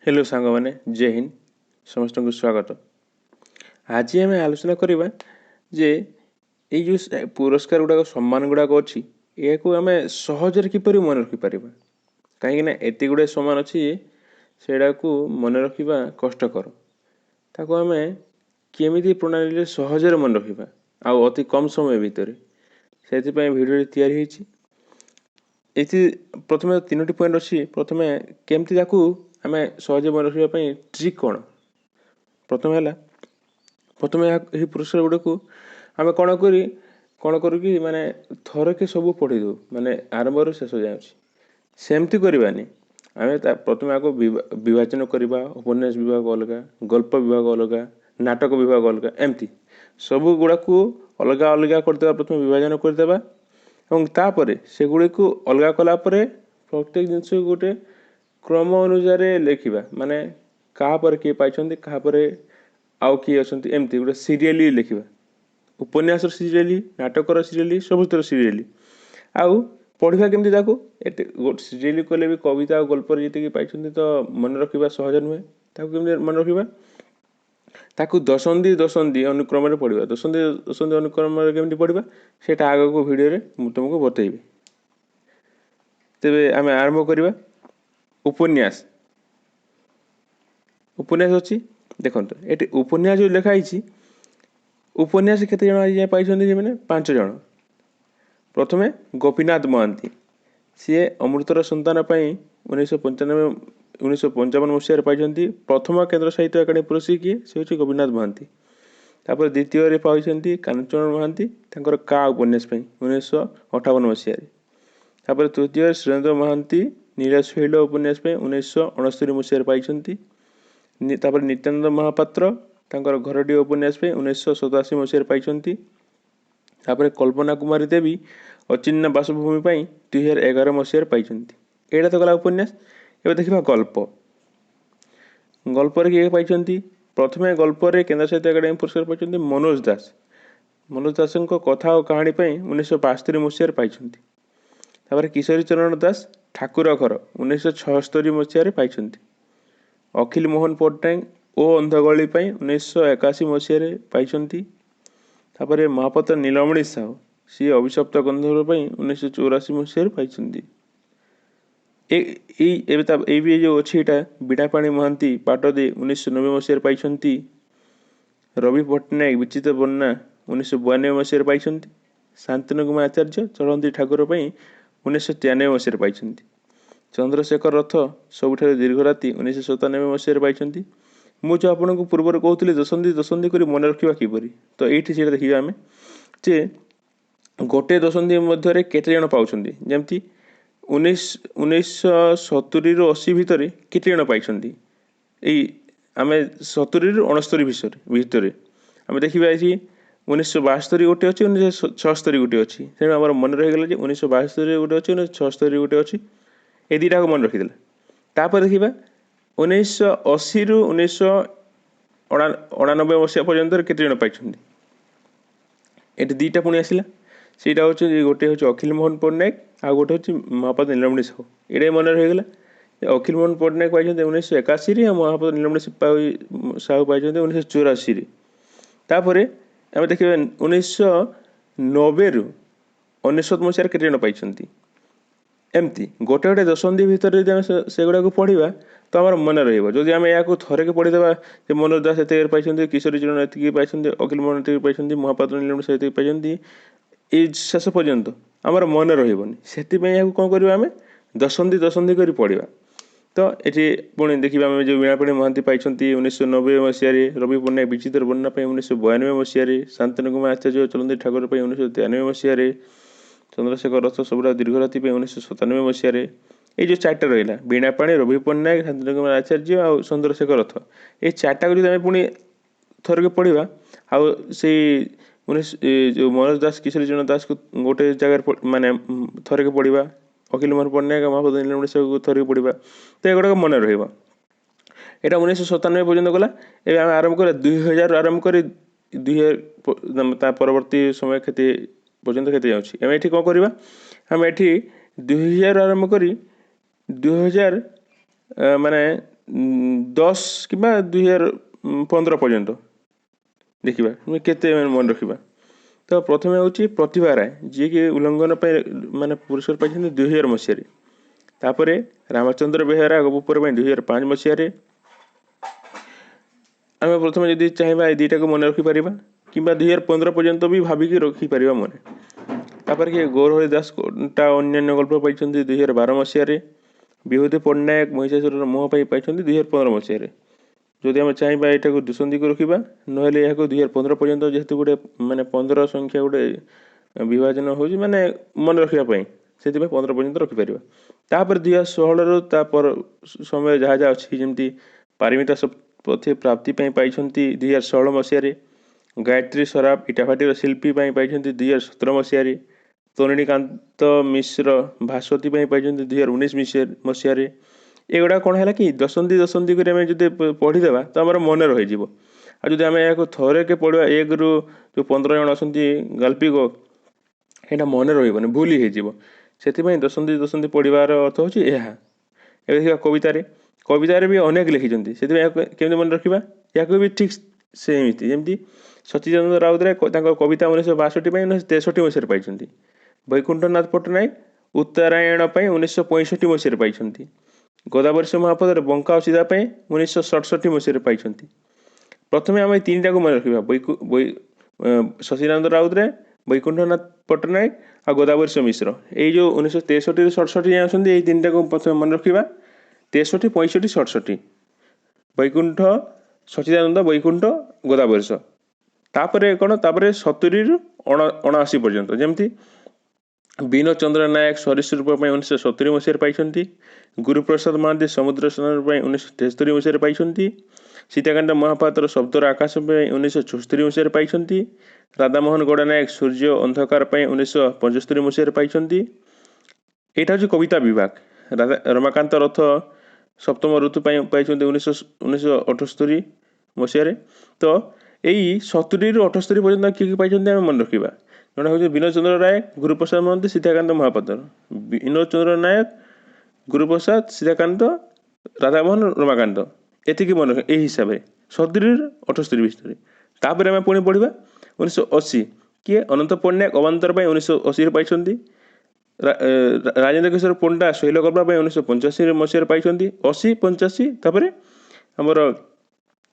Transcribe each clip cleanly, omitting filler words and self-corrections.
Hello ସାଙ୍ଗମାନେ, ଜୟ ହିନ୍ଦ। ସମସ୍ତଙ୍କୁ ସ୍ୱାଗତ। ଆଜି ଆମେ ଆଲୋଚନା କରିବା ଯେ ଏଇ ଯେଉଁ ପୁରସ୍କାର ଗୁଡ଼ାକ, ସମ୍ମାନ ଗୁଡ଼ାକ ଅଛି, ଏହାକୁ ଆମେ ସହଜରେ କିପରି ମନେ ରଖିପାରିବା, କାହିଁକିନା ଏତେ ଗୁଡ଼ିଏ ସମ୍ମାନ ଅଛି ଯେ ସେଇଟାକୁ ମନେ ରଖିବା କଷ୍ଟକର। ତାକୁ ଆମେ କେମିତି ପ୍ରଣାଳୀରେ ସହଜରେ ମନେ ରଖିବା ଆଉ ଅତି କମ୍ ସମୟ ଭିତରେ, ସେଥିପାଇଁ ଭିଡ଼ିଓଟି ତିଆରି ହେଇଛି। ଏଥି ପ୍ରଥମେ ତିନୋଟି ପଏଣ୍ଟ ଅଛି। ପ୍ରଥମେ କେମିତି ତାକୁ ଆମେ ସହଜେ ମନେ ରଖିବା ପାଇଁ ଟ୍ରିକ୍ କ'ଣ? ପ୍ରଥମେ ହେଲା, ପ୍ରଥମେ ଏହି ପୁରସ୍କାର ଗୁଡ଼ିକୁ ଆମେ କ'ଣ କରୁ କି ମାନେ ଥରକେ ସବୁ ପଢ଼ି ଦେଉ, ମାନେ ଆରମ୍ଭରୁ ଶେଷ ଯାଏଁ ଅଛି। ସେମିତି କରିବାନି। ଆମେ ତା ପ୍ରଥମେ ଆଗ ବିଭାଜନ କରିବା। ଉପନ୍ୟାସ ବିଭାଗ ଅଲଗା, ଗଳ୍ପ ବିଭାଗ ଅଲଗା, ନାଟକ ବିଭାଗ ଅଲଗା, ଏମିତି ସବୁ ଗୁଡ଼ାକୁ ଅଲଗା ଅଲଗା କରିଦେବା। ପ୍ରଥମେ ବିଭାଜନ କରିଦେବା ଏବଂ ତାପରେ ସେଗୁଡ଼ିକୁ ଅଲଗା କଲା ପରେ ପ୍ରତ୍ୟେକ ଜିନିଷକୁ ଗୋଟେ କ୍ରମ ଅନୁସାରେ ଲେଖିବା, ମାନେ କାହା ପରେ କିଏ ପାଇଛନ୍ତି, କାହା ପରେ ଆଉ କିଏ ଅଛନ୍ତି, ଏମିତି ଗୋଟେ ସିରିଏଲି ଲେଖିବା। ଉପନ୍ୟାସର ସିରିଏଲି, ନାଟକର ସିରିଏଲି, ସବୁଥିର ସିରିଏଲି। ଆଉ ପଢ଼ିବା କେମିତି ତାକୁ? ଏତେ ଗୋଟେ ସିରିଏଲି କଲେ ବି କବିତା ଆଉ ଗଳ୍ପରେ ଯେତିକି ପାଇଛନ୍ତି ତ ମନେ ରଖିବା ସହଜ ନୁହେଁ। ତାକୁ କେମିତି ମନେ ରଖିବା? ତାକୁ ଦଶନ୍ଧି ଦଶନ୍ଧି ଅନୁକ୍ରମରେ ପଢ଼ିବା। ଦଶନ୍ଧି ଦଶନ୍ଧି ଅନୁକ୍ରମରେ କେମିତି ପଢ଼ିବା, ସେଇଟା ଆଗକୁ ଭିଡ଼ିଓରେ ମୁଁ ତୁମକୁ ବତେଇବି। ତେବେ ଆମେ ଆରମ୍ଭ କରିବା। ଉପନ୍ୟାସ, ଉପନ୍ୟାସ ଅଛି। ଦେଖନ୍ତୁ, ଏଠି ଉପନ୍ୟାସ ଯେଉଁ ଲେଖା ହେଇଛି, ଉପନ୍ୟାସ କେତେ ଜଣ ଆଜି ଯାଏଁ ପାଇଛନ୍ତି? ସେମାନେ 5 ଜଣ। ପ୍ରଥମେ ଗୋପୀନାଥ ମହାନ୍ତି। ସିଏ ଅମୃତର ସନ୍ତାନ ପାଇଁ 1995, 1955 ମସିହାରେ ପାଇଛନ୍ତି। ପ୍ରଥମ କେନ୍ଦ୍ର ସାହିତ୍ୟ ଏକାଡେମୀ ପୁରସ୍କୃତ କିଏ? ସେ ହେଉଛି ଗୋପୀନାଥ ମହାନ୍ତି। ତାପରେ ଦ୍ୱିତୀୟରେ ପାଇଛନ୍ତି କାହ୍ନୁଚରଣ ମହାନ୍ତି, ତାଙ୍କର କା ଉପନ୍ୟାସ ପାଇଁ 1958 ମସିହାରେ। ତାପରେ ତୃତୀୟରେ ସୁରେନ୍ଦ୍ର ମହାନ୍ତି, ନୀଳଶୈଳ ଉପନ୍ୟାସ ପାଇଁ 1969 ମସିହାରେ ପାଇଛନ୍ତି। ତାପରେ ନିତ୍ୟାନନ୍ଦ ମହାପାତ୍ର, ତାଙ୍କର ଘରଡିହ ଉପନ୍ୟାସ ପାଇଁ 1987 ମସିହାରେ ପାଇଛନ୍ତି। ତାପରେ କଳ୍ପନା କୁମାରୀ ଦେବୀ, ଅଚିହ୍ନା ବାସଭୂମି ପାଇଁ 2011 ମସିହାରେ ପାଇଛନ୍ତି। ଏଇଟା ତ ଗଲା ଉପନ୍ୟାସ। ଏବେ ଦେଖିବା ଗଳ୍ପ। ଗଳ୍ପରେ କିଏ ପାଇଛନ୍ତି? ପ୍ରଥମେ ଗଳ୍ପରେ କେନ୍ଦ୍ର ସାହିତ୍ୟ ଏକାଡେମୀ ପୁରସ୍କାର ପାଇଛନ୍ତି ମନୋଜ ଦାସ। ମନୋଜ ଦାସଙ୍କ କଥା ଓ କାହାଣୀ ପାଇଁ 1972 ମସିହାରେ ପାଇଛନ୍ତି। ତାପରେ କିଶୋରୀ ଚରଣ ଦାସ, ଠାକୁର ଘର, 1976 ମସିହାରେ ପାଇଛନ୍ତି। ଅଖିଲ ମୋହନ ପଟ୍ଟନାୟକ, ଓ ଅନ୍ଧଗଳି ପାଇଁ 1981 ମସିହାରେ ପାଇଛନ୍ତି। ତାପରେ ମହାପାତ୍ର ନୀଳମଣି ସାହୁ, ସିଏ ଅଭିଶପ୍ତ ଗନ୍ଧର୍ବ ପାଇଁ 1984 ମସିହାରେ ପାଇଛନ୍ତି। ଏଇ ଏବେ ତା ଏଇ ବି ଯେଉଁ ଅଛି ଏଇଟା, ବୀଣାପାଣି ମହାନ୍ତି, ବାଟ ଦେଇ, 1990 ମସିହାରେ ପାଇଛନ୍ତି। ରବି ପଟ୍ଟନାୟକ, ବିଚିତ୍ର ବର୍ଣ୍ଣା, 1992 ମସିହାରେ ପାଇଛନ୍ତି। ଶାନ୍ତନୁ କୁମାର ଆଚାର୍ଯ୍ୟ, ଚଳନ୍ତି ଠାକୁର ପାଇଁ 1993 ମସିହାରେ ପାଇଛନ୍ତି। ଚନ୍ଦ୍ରଶେଖର ରଥ, ସବୁଠାରୁ ଦୀର୍ଘ ରାତି, 1997 ମସିହାରେ ପାଇଛନ୍ତି। ମୁଁ ଯେଉଁ ଆପଣଙ୍କୁ ପୂର୍ବରୁ କହୁଥିଲି ଦଶନ୍ଧି ଦଶନ୍ଧି କରି ମନେ ରଖିବା କିପରି, ତ ଏଇଠି ସେଇଟା ଦେଖିବା ଆମେ ଯେ ଗୋଟେ ଦଶନ୍ଧି ମଧ୍ୟରେ କେତେ ଜଣ ପାଉଛନ୍ତି। ଯେମିତି 1970ରୁ 80 ଭିତରେ କେତେ ଜଣ ପାଇଛନ୍ତି? ଏଇ ଆମେ 70ରୁ 69 ଭିତରେ ଆମେ ଦେଖିବା, ଏଠି 1972 ଗୋଟେ ଅଛି, 1976 ଗୋଟେ ଅଛି। ତେଣୁ ଆମର ମନେ ରହିଗଲା ଯେ 1972 ଗୋଟେ ଅଛି, 1976 ଗୋଟେ ଅଛି। ଏ ଦୁଇଟାକୁ ମନେ ରଖିଦେଲେ। ତାପରେ ଦେଖିବା 1980ରୁ 1989 ମସିହା ପର୍ଯ୍ୟନ୍ତ କେତେ ଜଣ ପାଇଛନ୍ତି। ଏଠି ଦୁଇଟା ପୁଣି ଆସିଲା। ସେଇଟା ହେଉଛି, ଗୋଟେ ହେଉଛି ଅଖିଲ ମୋହନ ପଟ୍ଟନାୟକ ଆଉ ଗୋଟେ ହେଉଛି ମହାପାତ୍ର ନୀଳମଣି ସାହୁ। ଏଇଟା ମନେ ରହିଗଲା ଯେ ଅଖିଲ ମୋହନ ପଟ୍ଟନାୟକ ପାଇଛନ୍ତି 1981ରେ ଆଉ ମହାପାତ୍ର ନୀଳମଣି ସାହୁ ପାଇଛନ୍ତି 1984ରେ। ତାପରେ ଆମେ ଦେଖିବା 1990ରୁ 99 ମସିହାରେ କେତେ ଜଣ ପାଇଛନ୍ତି। ଏମିତି ଗୋଟେ ଗୋଟେ ଦଶନ୍ଧି ଭିତରେ ଯଦି ଆମେ ସେଗୁଡ଼ାକୁ ପଢ଼ିବା ତ ଆମର ମନେ ରହିବ। ଯଦି ଆମେ ଏହାକୁ ଥରକେ ପଢ଼ିଦେବା ଯେ ମନୋଜ ଦାସ ଏତିକି ପାଇଛନ୍ତି, କିଶୋରୀ ଚରଣ ଏତିକି ପାଇଛନ୍ତି, ଅଖିଲ ମୋହନ ଏତିକି ପାଇଛନ୍ତି, ମହାପାତ୍ର ନୀଳମଣି ସାହୁ ଏତିକି ପାଇଛନ୍ତି, ଏଇ ଶେଷ ପର୍ଯ୍ୟନ୍ତ ଆମର ମନେ ରହିବନି। ସେଥିପାଇଁ ଏହାକୁ କ'ଣ କରିବା? ଆମେ ଦଶନ୍ଧି ଦଶନ୍ଧି କରି ପଢ଼ିବା। ତ ଏଠି ପୁଣି ଦେଖିବା ଆମେ ଯେଉଁ ବୀଣାପାଣି ମହାନ୍ତି ପାଇଛନ୍ତି 1990 ମସିହାରେ, ରବି ପଟ୍ଟନାୟକ ବିଚିତ୍ର ବର୍ଣ୍ଣା ପାଇଁ 1992 ମସିହାରେ, ଶାନ୍ତନୁ କୁମାର ଆଚାର୍ଯ୍ୟ ଚଳନ୍ତି ଠାକୁର ପାଇଁ 1993 ମସିହାରେ, ଚନ୍ଦ୍ରଶେଖର ରଥ ସବୁଠାରୁ ଦୀର୍ଘ ରାତି ପାଇଁ 1997 ମସିହାରେ। ଏଇ ଯେଉଁ ଚାରିଟା ରହିଲା, ବୀଣାପାଣି, ରବି ପଟ୍ଟନାୟକ, ଶାନ୍ତନୁ କୁମାର ଆଚାର୍ଯ୍ୟ ଆଉ ଚନ୍ଦ୍ରଶେଖର ରଥ, ଏଇ ଚାରିଟାକୁ ଯଦି ଆମେ ପୁଣି ଥରକେ ପଢ଼ିବା ଆଉ ସେଇ ଯେଉଁ ମନୋଜ ଦାସ, କିଶୋରୀ ଚରଣ ଦାସକୁ ଗୋଟେ ଜାଗାରେ ମାନେ ଥରକେ ପଢ଼ିବା, ଅଖିଲ ମୋହନ ପଟ୍ଟନାୟକ, ମହାପାତ୍ର ନୀଳମଣି ସାହୁକୁ ଥରକେ ପଢ଼ିବା, ତ ଏଗୁଡ଼ାକ ମନେ ରହିବ। ଏଇଟା 1997 ପର୍ଯ୍ୟନ୍ତ ଗଲା। ଏବେ ଆମେ ଆରମ୍ଭ କରିବା 2000ରୁ ଆରମ୍ଭ କରି 2000 ତା ପରବର୍ତ୍ତୀ ସମୟ କେତେ ପର୍ଯ୍ୟନ୍ତ କେତେ ଯାଉଛି। ଆମେ ଏଠି କ'ଣ କରିବା? ଆମେ ଏଠି 2000ରୁ ଆରମ୍ଭ କରି 2000 ମାନେ ଦଶ କିମ୍ବା 2015 ପର୍ଯ୍ୟନ୍ତ ଦେଖିବା କେତେ ମନେ ରଖିବା। ତ ପ୍ରଥମେ ହେଉଛି ପ୍ରତିଭା ରାୟ, ଯିଏକି ଉଲ୍ଲଂଘନ ପାଇଁ ମାନେ ପୁରସ୍କାର ପାଇଛନ୍ତି 2000 ମସିହାରେ। ତାପରେ ରାମଚନ୍ଦ୍ର ବେହେରା ଗୋପପୁର ପାଇଁ 2005 ମସିହାରେ। ଆମେ ପ୍ରଥମେ ଯଦି ଚାହିଁବା ଏ ଦୁଇଟାକୁ ମନେ ରଖିପାରିବା, କିମ୍ବା 2015 ପର୍ଯ୍ୟନ୍ତ ବି ଭାବିକି ରଖିପାରିବା ମନେ। ତାପରେ କିଏ ଗୌରହରି ଦାସ ଟା ଅନ୍ୟାନ୍ୟ ଗଳ୍ପ ପାଇଛନ୍ତି 2012 ମସିହାରେ। ବିଭୂତି ପଟ୍ଟନାୟକ ମହିଷାସୁରର ମୋହ ପାଇଁ ପାଇଛନ୍ତି 2015 ମସିହାରେ। ଯଦି ଆମେ ଚାହିଁବା ଏଇଟାକୁ ଦଶନ୍ଧିକୁ ରଖିବା, ନହେଲେ ଏହାକୁ 2015 ପର୍ଯ୍ୟନ୍ତ, ଯେହେତୁ ଗୋଟେ ମାନେ 15 ସଂଖ୍ୟା ଗୋଟେ ବିଭାଜନ ହେଉଛି ମାନେ ମନେ ରଖିବା ପାଇଁ, ସେଥିପାଇଁ 15 ପର୍ଯ୍ୟନ୍ତ ରଖିପାରିବା। ତାପରେ 2016ରୁ ତାପର ସମୟ ଯାହା ଯାହା ଅଛି, ଯେମିତି ପାରିମିତା ଶତପଥୀ ପ୍ରାପ୍ତି ପାଇଁ ପାଇଛନ୍ତି 2016 ମସିହାରେ। ଗାୟତ୍ରୀ ସରାଫ ଇଟାଭାଟିର ଶିଳ୍ପୀ ପାଇଁ ପାଇଛନ୍ତି 2017 ମସିହାରେ। ତରୁଣୀକାନ୍ତ ମିଶ୍ର ଭାସ୍ୱତୀ ପାଇଁ ପାଇଛନ୍ତି 2019 ମସିହାରେ। ଏଗୁଡ଼ା କ'ଣ ହେଲା କି ଦଶନ୍ଧି ଦଶନ୍ଧି କରି ଆମେ ଯଦି ପଢ଼ିଦେବା ତ ଆମର ମନେ ରହିଯିବ। ଆଉ ଯଦି ଆମେ ଏହାକୁ ଥରେକେ ପଢ଼ିବା, 1ରୁ ଯେଉଁ 15 ଜଣ ଅଛନ୍ତି ଗାଳ୍ପିକ, ସେଇଟା ମନେ ରହିବନି, ଭୁଲି ହେଇଯିବ। ସେଥିପାଇଁ ଦଶନ୍ଧି ଦଶନ୍ଧି ପଢ଼ିବାର ଅର୍ଥ ହେଉଛି ଏହା। ଏବେ ଦେଖିବା କବିତାରେ, କବିତାରେ ବି ଅନେକ ଲେଖିଛନ୍ତି, ସେଥିପାଇଁ ଏହାକୁ କେମିତି ମନେ ରଖିବା? ଏହାକୁ ବି ଠିକ୍ ସେମିତି, ଯେମିତି ସଚ୍ଚିଦାନନ୍ଦ ରାଉତରାୟ ତାଙ୍କ କବିତା 1962 ପାଇଁ 1963 ମସିହାରେ ପାଇଛନ୍ତି। ବୈକୁଣ୍ଠନାଥ ପଟ୍ଟନାୟକ ଉତ୍ତରାୟଣ ପାଇଁ 1965 ମସିହାରେ ପାଇଛନ୍ତି। ଗୋଦାବରୀଶ ମହାପାତ୍ର ବଙ୍କା ଅସିଧା ପାଇଁ 1967 ମସିହାରେ ପାଇଛନ୍ତି। ପ୍ରଥମେ ଆମେ ତିନିଟାକୁ ମନେ ରଖିବା, ସଚ୍ଚିଦାନନ୍ଦ ରାଉତରାୟ, ବୈକୁଣ୍ଠନାଥ ପଟ୍ଟନାୟକ ଆଉ ଗୋଦାବରୀଶ ମିଶ୍ର। ଏଇ ଯେଉଁ 1963ରୁ 67 ଯାଏଁ ଅଛନ୍ତି, ଏଇ ତିନିଟାକୁ ପ୍ରଥମେ ମନେ ରଖିବା, 63, 65, 67, ବୈକୁଣ୍ଠ, ସଚ୍ଚିଦାନନ୍ଦ, ବୈକୁଣ୍ଠ, ଗୋଦାବରୀଶ। ତାପରେ କ'ଣ? ତାପରେ 70ରୁ 79 ପର୍ଯ୍ୟନ୍ତ, ଯେମିତି ବିନୋଦ ଚନ୍ଦ୍ର ନାୟକ ସରୀସୃପ ପାଇଁ 1970 ମସିହାରେ ପାଇଛନ୍ତି। ଗୁରୁପ୍ରସାଦ ମହାନ୍ତି ସମୁଦ୍ର ସ୍ନାନ ପାଇଁ 1973 ମସିହାରେ ପାଇଛନ୍ତି। ସୀତାକାନ୍ତ ମହାପାତ୍ର ଶବ୍ଦର ଆକାଶ ପାଇଁ 1974 ମସିହାରେ ପାଇଛନ୍ତି। ରାଧାମୋହନ ଗଡ଼ନାୟକ ସୂର୍ଯ୍ୟ ଅନ୍ଧକାର ପାଇଁ 1975 ମସିହାରେ ପାଇଛନ୍ତି। ଏଇଟା ହେଉଛି କବିତା ବିଭାଗ। ରମାକାନ୍ତ ରଥ ସପ୍ତମ ଋତୁ ପାଇଁ ପାଇଛନ୍ତି 1978 ମସିହାରେ। ତ ଏଇ 70ରୁ 78 ପର୍ଯ୍ୟନ୍ତ କିଏ କିଏ ପାଇଛନ୍ତି ଆମେ ମନେ ରଖିବା। ଜଣେ ହେଉଛି ବିନୋଦ ଚନ୍ଦ୍ର ରାୟ, ଗୁରୁପ୍ରସାଦ ମହାନ୍ତି, ସୀତାକାନ୍ତ ମହାପାତ୍ର। ବିନୋଦ ଚନ୍ଦ୍ର ନାୟକ, ଗୁରୁପ୍ରସାଦ, ସୀତାକାନ୍ତ, ରାଧାମୋହନ, ରମାକାନ୍ତ, ଏତିକି ମନେ ରଖିବା ଏଇ ହିସାବରେ 70ରୁ 78 ଭିତରେ। ତାପରେ ଆମେ ପୁଣି ପଢ଼ିବା 1980, କିଏ? ଅନନ୍ତ ପଟ୍ଟନାୟକ ଅବାନ୍ତର ପାଇଁ 1980ରେ ପାଇଛନ୍ତି। ରାଜେନ୍ଦ୍ର କିଶୋର ପଣ୍ଡା ଶୈଳକଳ୍ପା ପାଇଁ 1985 ମସିହାରେ ପାଇଛନ୍ତି। 80, 85। ତାପରେ ଆମର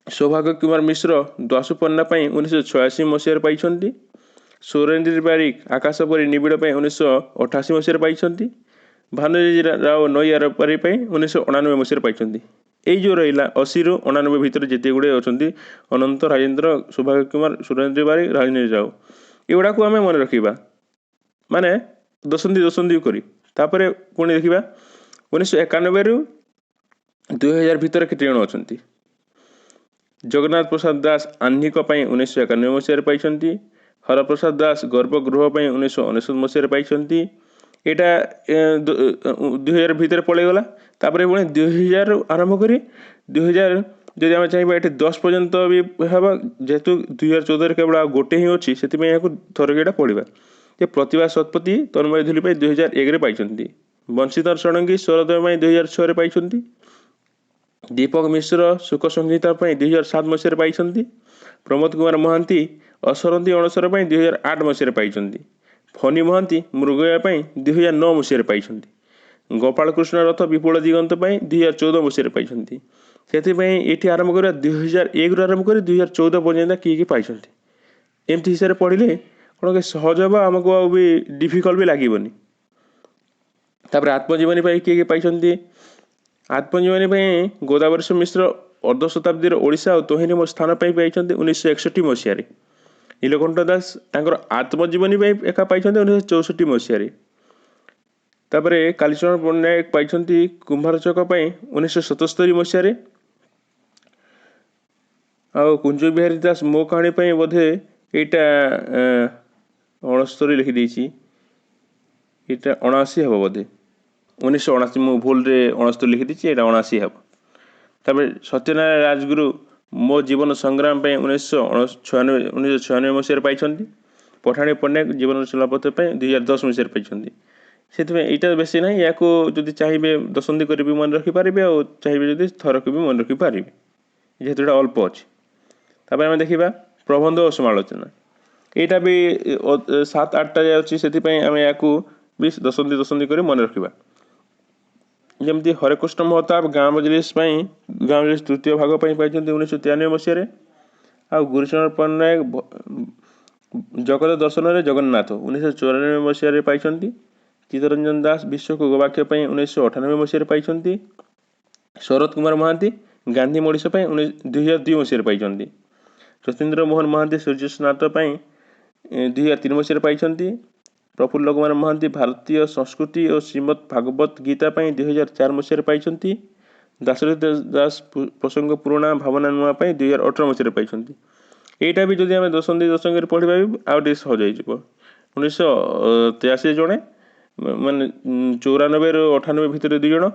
ସୌଭାଗ୍ୟ କୁମାର ମିଶ୍ର ଦ୍ୱାସୁପର୍ଣ୍ଣା ପାଇଁ 1986 ମସିହାରେ ପାଇଛନ୍ତି। ସୁରେନ୍ଦ୍ର ବାରିକ ଆକାଶ ପରି ନିବିଡ଼ ପାଇଁ 1988 ମସିହାରେ ପାଇଛନ୍ତି। ଭାନୁଜୀ ରାଓ ନଈ ଆରପାରି ପାଇଁ 1989 ମସିହାରେ ପାଇଛନ୍ତି। ଏଇ ଯେଉଁ ରହିଲା 80ରୁ 89 ଭିତରେ ଯେତେ ଗୁଡ଼ିଏ ଅଛନ୍ତି, ଅନନ୍ତ, ରାଜେନ୍ଦ୍ର, ସୌଭାଗ୍ୟ କୁମାର, ସୁରେନ୍ଦ୍ର ବାରିକ, ରାଜେନ୍ଦ୍ର ରାଓ, ଏଗୁଡ଼ାକୁ ଆମେ ମନେ ରଖିବା ମାନେ ଦଶନ୍ଧି ଦଶନ୍ଧି କରି। ତାପରେ ପୁଣି ଦେଖିବା 1991ରୁ 2000 ଭିତରେ କେତେ ଜଣ ଅଛନ୍ତି। ଜଗନ୍ନାଥ ପ୍ରସାଦ ଦାସ ଆହ୍ନିକ ପାଇଁ 1991 ମସିହାରେ ପାଇଛନ୍ତି। ହରପ୍ରସାଦ ଦାସ ଗର୍ଭଗୃହ ପାଇଁ 1999 ମସିହାରେ ପାଇଛନ୍ତି। ଏଇଟା 2000 ଭିତରେ ପଳେଇଗଲା। ତାପରେ ପୁଣି 2000 ଆରମ୍ଭ କରି 2000, ଯଦି ଆମେ ଚାହିଁବା ଏଠି 10 ପର୍ଯ୍ୟନ୍ତ ବି ହେବ, ଯେହେତୁ 2014ରେ କେବଳ ଆଉ ଗୋଟେ ହିଁ ଅଛି, ସେଥିପାଇଁ ଏହାକୁ ଥରକେ ଏଇଟା ପଢ଼ିବା। ଯେ ପ୍ରତିଭା ଶତପଥୀ ତନ୍ମୟ ଧୂଳି ପାଇଁ 2001ରେ ପାଇଛନ୍ତି। ବଂଶୀଧର ଷଡ଼ଙ୍ଗୀ ସ୍ୱରୋଦୟ ପାଇଁ 2006ରେ ପାଇଛନ୍ତି। ଦୀପକ ମିଶ୍ର ଶୁକ ସଂହିତା ପାଇଁ 2007 ମସିହାରେ ପାଇଛନ୍ତି। ପ୍ରମୋଦ କୁମାର ମହାନ୍ତି ଅସରନ୍ତି ଅଣସର ପାଇଁ 2008 ମସିହାରେ ପାଇଛନ୍ତି। ଫନୀ ମହାନ୍ତି ମୃଗୟା ପାଇଁ 2009 ମସିହାରେ ପାଇଛନ୍ତି। ଗୋପାଳକୃଷ୍ଣ ରଥ ବିପୁଳ ଦିଗନ୍ତ ପାଇଁ 2014 ମସିହାରେ ପାଇଛନ୍ତି। ସେଥିପାଇଁ ଏଇଠି ଆରମ୍ଭ କରିବା 2001ରୁ ଆରମ୍ଭ କରି 2014 ପର୍ଯ୍ୟନ୍ତ କିଏ କିଏ ପାଇଛନ୍ତି। ଏମିତି ହିସାବରେ ପଢ଼ିଲେ କ'ଣ କି ସହଜ ହେବ ଆମକୁ, ଆଉ ବି ଡିଫିକଲ୍ଟ ବି ଲାଗିବନି। ତାପରେ ଆତ୍ମଜୀବନୀ ପାଇଁ କିଏ କିଏ ପାଇଛନ୍ତି? ଆତ୍ମଜୀବନୀ ପାଇଁ ଗୋଦାବରୀଶ ମିଶ୍ର ଅର୍ଦ୍ଧଶତାବ୍ଦୀର ଓଡ଼ିଶା ଆଉ ତହିଁରେ ମୋ ସ୍ଥାନ ପାଇଁ ପାଇଛନ୍ତି 1961 ମସିହାରେ। ନୀଳକଣ୍ଠ ଦାସ ତାଙ୍କର ଆତ୍ମଜୀବନୀ ପାଇଁ ଏକା ପାଇଛନ୍ତି 1964 ମସିହାରେ। ତାପରେ କାଳିଚରଣ ପଟ୍ଟନାୟକ ପାଇଛନ୍ତି କୁମ୍ଭାର ଚକ ପାଇଁ 1977 ମସିହାରେ। ଆଉ କୁଞ୍ଜ ବିହାରୀ ଦାସ ମୋ କାହାଣୀ ପାଇଁ ବୋଧେ ଏଇଟା 69 ଲେଖିଦେଇଛି, ଏଇଟା 79 ହେବ ବୋଧେ, 1979, ମୁଁ ଭୁଲରେ 69 ଲେଖିଦେଇଛି, ଏଇଟା 79 ହେବ। ତାପରେ ସତ୍ୟନାରାୟଣ ରାଜଗୁରୁ ମୋ ଜୀବନ ସଂଗ୍ରାମ ପାଇଁ 1996 ମସିହାରେ ପାଇଛନ୍ତି। ପଠାଣି ପଟ୍ଟନାୟକ ଜୀବନ ଚଲାପଥ ପାଇଁ 2010 ମସିହାରେ ପାଇଛନ୍ତି। ସେଥିପାଇଁ ଏଇଟା ବେଶୀ ନାହିଁ। ୟାକୁ ଯଦି ଚାହିଁବେ ଦଶନ୍ଧି କରି ବି ମନେ ରଖିପାରିବେ, ଆଉ ଚାହିଁବେ ଯଦି ଥରକୁ ବି ମନେ ରଖିପାରିବେ, ଯେହେତୁ ଏଇଟା ଅଳ୍ପ ଅଛି। ତାପରେ ଆମେ ଦେଖିବା ପ୍ରବନ୍ଧ ଓ ସମାଲୋଚନା। ଏଇଟା ବି 7 8ଟା ଯାଉଛି, ସେଥିପାଇଁ ଆମେ ୟାକୁ ବି ଦଶନ୍ଧି ଦଶନ୍ଧି କରି ମନେ ରଖିବା। ଯେମିତି ହରେକୃଷ୍ଣ ମହତାବ ଗାଁ ମଜଲିସ ପାଇଁ, ଗାଁ ମଜଲିସ ତୃତୀୟ ଭାଗ ପାଇଁ ପାଇଛନ୍ତି 1993 ମସିହାରେ। ଆଉ ଗୁରୁଚରଣ ପଟ୍ଟନାୟକ ଜଗତ ଦର୍ଶନରେ ଜଗନ୍ନାଥ 1994 ମସିହାରେ ପାଇଛନ୍ତି। ଚିତ୍ତରଞ୍ଜନ ଦାସ ବିଶ୍ୱକୁ ଗବାକ୍ଷ ପାଇଁ 1998 ମସିହାରେ ପାଇଛନ୍ତି। ଶରତ କୁମାର ମହାନ୍ତି ଗାନ୍ଧୀ ମଣିଷ ପାଇଁ 2002 ମସିହାରେ ପାଇଛନ୍ତି। ଯତୀନ୍ଦ୍ର ମୋହନ ମହାନ୍ତି ସୂର୍ଯ୍ୟ ସ୍ନାତ ପାଇଁ 2003 ମସିହାରେ ପାଇଛନ୍ତି। ପ୍ରଫୁଲ୍ଲ କୁମାର ମହାନ୍ତି ଭାରତୀୟ ସଂସ୍କୃତି ଓ ଶ୍ରୀମଦ୍ ଭାଗବତ ଗୀତା ପାଇଁ 2004 ମସିହାରେ ପାଇଛନ୍ତି। ଦାଶରଥି ଦାସ ପ୍ରସଙ୍ଗ ପୁରୁଣା ଭାବନା ନୂଆ ପାଇଁ 2018 ମସିହାରେ ପାଇଛନ୍ତି। ଏଇଟା ବି ଯଦି ଆମେ ଦଶନ୍ଧି ଦଶନ୍ଧିରେ ପଢ଼ିବା ବି ଆଉ ଟିକେ ସହଜ ହେଇଯିବ। 1983 ଜଣେ, ମାନେ 94ରୁ 98 ଭିତରେ ଦୁଇ ଜଣ,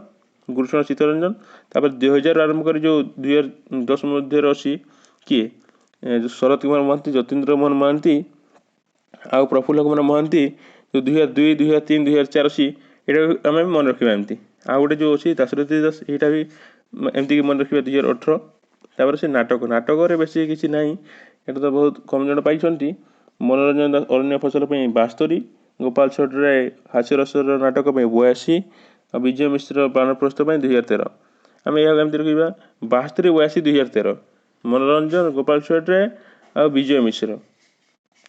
ଗୁରୁଚରଣ, ଚିତ୍ତରଞ୍ଜନ। ତାପରେ 2000 ଆରମ୍ଭ କରି ଯେଉଁ 2010 ମଧ୍ୟରେ ଅଛି କିଏ, ଶରତ କୁମାର ମହାନ୍ତି, ଯତୀନ୍ଦ୍ର ମୋହନ ମହାନ୍ତି ଆଉ ପ୍ରଫୁଲ୍ଲ କୁମାର ମହାନ୍ତି, ଯେଉଁ 2002, 2003, 2004 ଅଛି, ଏଇଟା ଆମେ ମନେ ରଖିବା ଏମିତି। ଆଉ ଗୋଟେ ଯେଉଁ ଅଛି ଦାଶରଥି ଦାସ, ଏଇଟା ବି ଏମିତିକି ମନେ ରଖିବା, 2018। ତାପରେ ସେ ନାଟକ, ନାଟକରେ ବେଶୀ କିଛି ନାହିଁ, ଏଇଟା ତ ବହୁତ କମ୍ ଜଣ ପାଇଛନ୍ତି। ମନୋରଞ୍ଜନ ଦାସ ଅରଣ୍ୟ ଫସଲ ପାଇଁ 72, ଗୋପାଳ ଛୋଟରାୟ ହାସ୍ୟରସର ନାଟକ ପାଇଁ 82 ଆଉ ବିଜୟ ମିଶ୍ର ବାନପ୍ରସ୍ଥ ପାଇଁ 2013। ଆମେ ଏହାକୁ ଏମିତି ରଖିବା, 72, 82, 2013, ମନୋରଞ୍ଜନ, ଗୋପାଳ ଛୋଟରାୟ ଆଉ ବିଜୟ ମିଶ୍ର।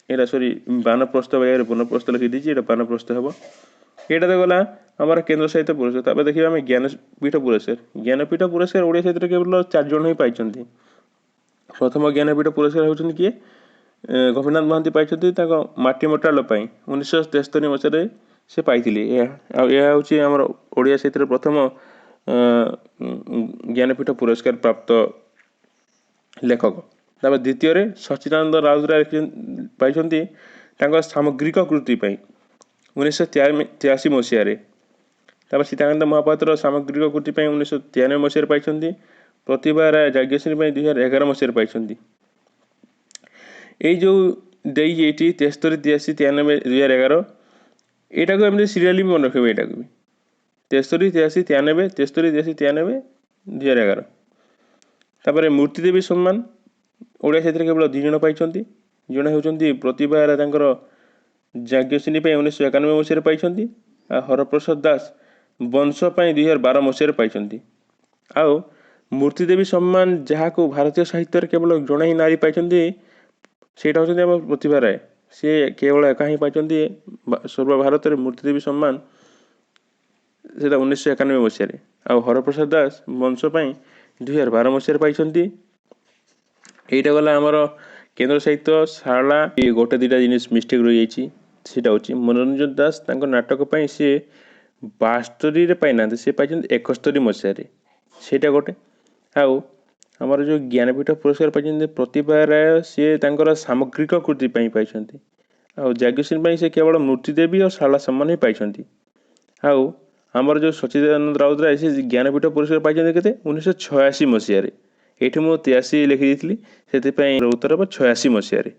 ଏଇଟା ସରି, ବାନପ୍ରସ୍ଥ ଜାଗାରେ ବନପ୍ରସ୍ଥ ଲେଖିଦେଇଛି, ଏଇଟା ବାନପ୍ରସ୍ଥ ହେବ। ଏଇଟା ତ ଗଲା ଆମର କେନ୍ଦ୍ର ସାହିତ୍ୟ ପୁରସ୍କାର। ତାପରେ ଦେଖିବା ଆମେ ଜ୍ଞାନପୀଠ ପୁରସ୍କାର। ଜ୍ଞାନପୀଠ ପୁରସ୍କାର ଓଡ଼ିଆ ସାହିତ୍ୟରେ କେବଳ ଚାରି ଜଣ ହିଁ ପାଇଛନ୍ତି। ପ୍ରଥମ ଜ୍ଞାନପୀଠ ପୁରସ୍କାର ହେଉଛନ୍ତି କିଏ? ଗୋପୀନାଥ ମହାନ୍ତି ପାଇଛନ୍ତି ତାଙ୍କ ମାଟି ମଟାଳ ପାଇଁ, 1973 ମସିହାରେ ସେ ପାଇଥିଲେ ଏହା। ଆଉ ଏହା ହେଉଛି ଆମର ଓଡ଼ିଆ ସାହିତ୍ୟର ପ୍ରଥମ ଜ୍ଞାନପୀଠ ପୁରସ୍କାର ପ୍ରାପ୍ତ ଲେଖକ। ତାପରେ ଦ୍ୱିତୀୟରେ ସଚ୍ଚିଦାନନ୍ଦ ରାଉତରାୟ ପାଇଛନ୍ତି ତାଙ୍କ ସାମଗ୍ରିକ କୃତି ପାଇଁ 1983 ମସିହାରେ। ତାପରେ ସୀତାକାନ୍ତ ମହାପାତ୍ର ସାମଗ୍ରିକ କୃତି ପାଇଁ 1993 ମସିହାରେ ପାଇଛନ୍ତି। ପ୍ରତିଭା ରାୟ ଯାଜ୍ଞସେନୀ ପାଇଁ 2011 ମସିହାରେ ପାଇଛନ୍ତି। ଏଇ ଯେଉଁ ଦେଇଛି ଏଇଠି 73, 83, 93, 2011, ଏଇଟାକୁ ଏମିତି ସିରିଆଲି ବି ମନେ ରଖିବେ। ଏଇଟାକୁ ବି 73, 83, 93, 73, 83, 93, 2011। ତାପରେ ମୂର୍ତ୍ତି ଦେବୀ ସମ୍ମାନ ଓଡ଼ିଆ ସାହିତ୍ୟରେ କେବଳ ଦୁଇ ଜଣ ପାଇଛନ୍ତି। ଜଣେ ହେଉଛନ୍ତି ପ୍ରତିଭା ରାୟ, ତାଙ୍କର ଯାଜ୍ଞସେନୀ ପାଇଁ 1991 ମସିହାରେ ପାଇଛନ୍ତି, ଆଉ ହରପ୍ରସାଦ ଦାସ ବଂଶ ପାଇଁ 2012 ମସିହାରେ ପାଇଛନ୍ତି। ଆଉ ମୂର୍ତ୍ତିଦେବୀ ସମ୍ମାନ ଯାହାକୁ ଭାରତୀୟ ସାହିତ୍ୟରେ କେବଳ ଜଣେ ହିଁ ନାରୀ ପାଇଛନ୍ତି, ସେଇଟା ହେଉଛନ୍ତି ଆମ ପ୍ରତିଭା ରାୟ। ସିଏ କେବଳ ଏକା ହିଁ ପାଇଛନ୍ତି ସର୍ବଭାରତରେ ମୂର୍ତ୍ତିଦେବୀ ସମ୍ମାନ, ସେଇଟା 1991 ମସିହାରେ। ଆଉ ହରପ୍ରସାଦ ଦାସ ବଂଶ ପାଇଁ 2012 ମସିହାରେ ପାଇଛନ୍ତି। ଏଇଟା ଗଲା ଆମର କେନ୍ଦ୍ର ସାହିତ୍ୟ। ଶାରଳା, ଗୋଟେ ଦୁଇଟା ଜିନିଷ ମିଷ୍ଟେକ୍ ରହିଯାଇଛି। ସେଇଟା ହେଉଛି ମନୋରଞ୍ଜନ ଦାସ ତାଙ୍କ ନାଟକ ପାଇଁ ସିଏ 72ରେ ପାଇନାହାନ୍ତି, ସେ ପାଇଛନ୍ତି 71 ମସିହାରେ, ସେଇଟା ଗୋଟେ। ଆଉ ଆମର ଯେଉଁ ଜ୍ଞାନପୀଠ ପୁରସ୍କାର ପାଇଛନ୍ତି ପ୍ରତିଭା ରାୟ, ସିଏ ତାଙ୍କର ସାମଗ୍ରିକ କୃତି ପାଇଁ ପାଇଛନ୍ତି। ଆଉ ଯାଜ୍ଞସେନୀ ପାଇଁ ସେ କେବଳ ମୂର୍ତ୍ତିଦେବୀ ଆଉ ଶାରଳା ସମ୍ମାନ ହିଁ ପାଇଛନ୍ତି। ଆଉ ଆମର ଯେଉଁ ସଚ୍ଚିଦାନନ୍ଦ ରାଉତରାୟ, ସେ ଜ୍ଞାନପୀଠ ପୁରସ୍କାର ପାଇଛନ୍ତି କେତେ? 1986 ମସିହାରେ। ଏଇଠି ମୁଁ 83 ଲେଖିଦେଇଥିଲି, ସେଥିପାଇଁ ଉତ୍ତର ହେବ 86 ମସିହାରେ।